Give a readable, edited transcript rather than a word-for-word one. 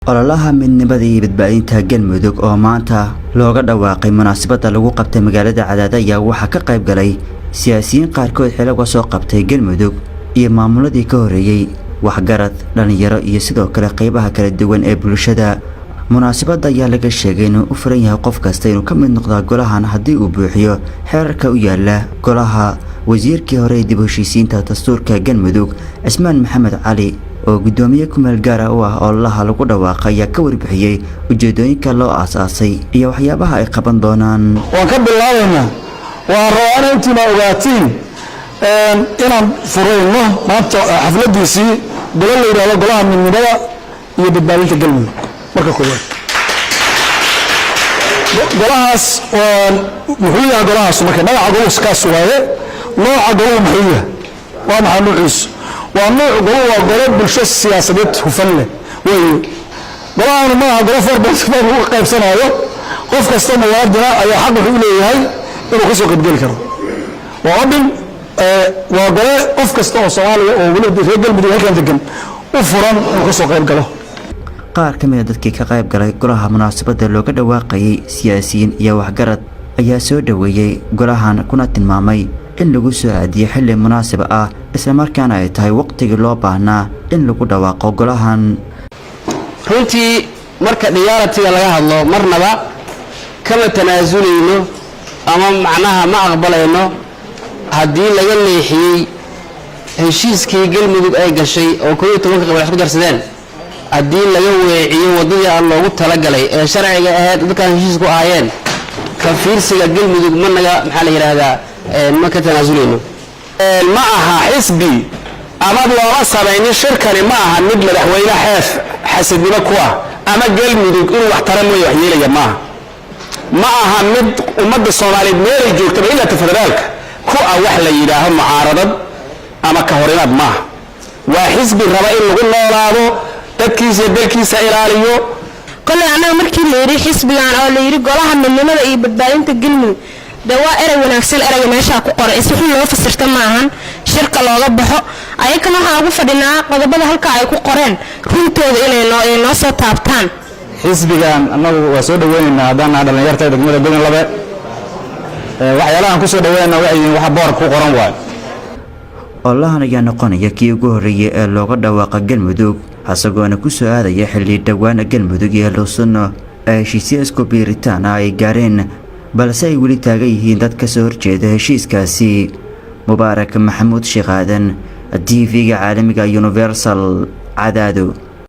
Ololaha Midnimada iyo Badbaadinta Galmudug oo maanta looga dhawaaqay munaasabadda lagu qabtay magaalada Cadaado ayaa waxaa ka qayb galay siyaasiyiin qaarkood xilo uga soo qabtay Galmudug iyo maamuladii ka horreeyey, waxgarad, dhallinyaro iyo sidoo kale qeybaha kala duwan ee bulshada. Munaasabadda ayaa laga sheegay inuu u furan yahay qof kasta inuu ka mid noqdaa golahan haddii uu buuxiyo xeerarka u yaala golaha. Wasiirkii hore ee dib u heshiisiinta dastuurka Galmudug, Cismaan Maxamed Cali, oo guddoomiye kumeel gaara u ah ololaha lagu dhawaaqay, ayaa ka warbixiyey ujeedooyinka loo aasaasay iyo waxyaabaha ay qaban doonaan. Waan ka bilaabaynaa. Waan rabaa ina intiina ogaatiin inaan furayno maanta xafladiisii golo la yidhahdo Golaha Midnimada iyo Badbaadinta Galmudug. Marka koowaad, golahaas muxuu yahay? Golahaas marka magaca goluhu kaas waaye. Nooca goluhu muxuu yahay? Waa maxay nuuciisu? Waa nuuc goluhu, waa golo bulsho siyaasadeed hufan leh weeye. Golahanu maaha golo 4.5 lagu qaybsanaayo. Qof kasta muwaadina ayaa xaq wuxuu u leeyahay inuu ka soo qaybgeli karo. Waa open, waa gole qof kasta oo Soomaaliya oo weliba reer Galmudug halkan degan u furan inuu ka soo qayb galo. Qaar ka mid a dadkii ka qayb galay golaha munaasabadda looga dhawaaqayay, siyaasiyiin iyo waxgarad, ayaa soo dhoweeyey golahan kuna tilmaamay in lagu soo aadiyey xilli munaasib ah, islamarkaana ay tahay waqtigii loo baahnaa in lagu dhawaaqo golahan. Runtii, marka reality-ga laga hadlo, marnaba kama tanaasulayno ama macnaha ma aqbalayno haddii laga leexiyey heshiiskii Galmudug ay gashay oo 11-ka qabal isku darsadeen. Haddii laga weeciyo waddadii aan loogu talagalay ee sharciga ahayd dadkaan heshiis ku ahaayeen, ka fiirsiga Galmudug ma naga, maxaa la yidhaahdaa, ma ka tanaasulayno. Ma aha xisbi ama looma samaynin. Shirkani ma aha mid madaxweyne xeef xasidnimo ku ah ama Galmudug inuu wax tara mooye wax yeelaya maaha. Ma aha mid ummadda Soomaaliyeed meelay joogtaba ilaa ta federaalka ku ah wax la yidhaaho mucaaradad ama ka horimaad maaha. Waa xisbi raba in lagu noolaado, dadkiisa iyo dalkiisa ilaaliyo. Kolley annaga markii la yidhi xisbigan oo la yidhi Golaha Midnimada iyo Badbaadinta Galmudug, dee waa erey wanaagsan. Ereyga meeshaa ku qoray si xun loo fasirta maahan. Shirka looga baxo ayakana waxaan ugu fadhinaa qodobada halkaa ay ku qoreen runtooda inay noo ay noo soo taabtaan. Xisbigan annagu waa soo dhaweynaynaa haddaan nahay dhallinyarta degmada Godon Labe. Waxyaalahan ku soo dhaweynayna waxay yihiin waxa boorka ku qoran waayo. Ololahan ayaa noqonaya kii ugu horreeyay ee looga dhawaaqa Galmudug, isagoona ku soo aadaya xilli dhowaana Galmudug iyo Ahlusunno ee heshiisyo isku biiritaan ah ay gaareen, balse ay weli taagan yihiin dad ka soo horjeeda heshiiskaasi. Mubaarak Maxamuud Sheekh Aadan, TV-ga caalamiga Universal, Cadaado.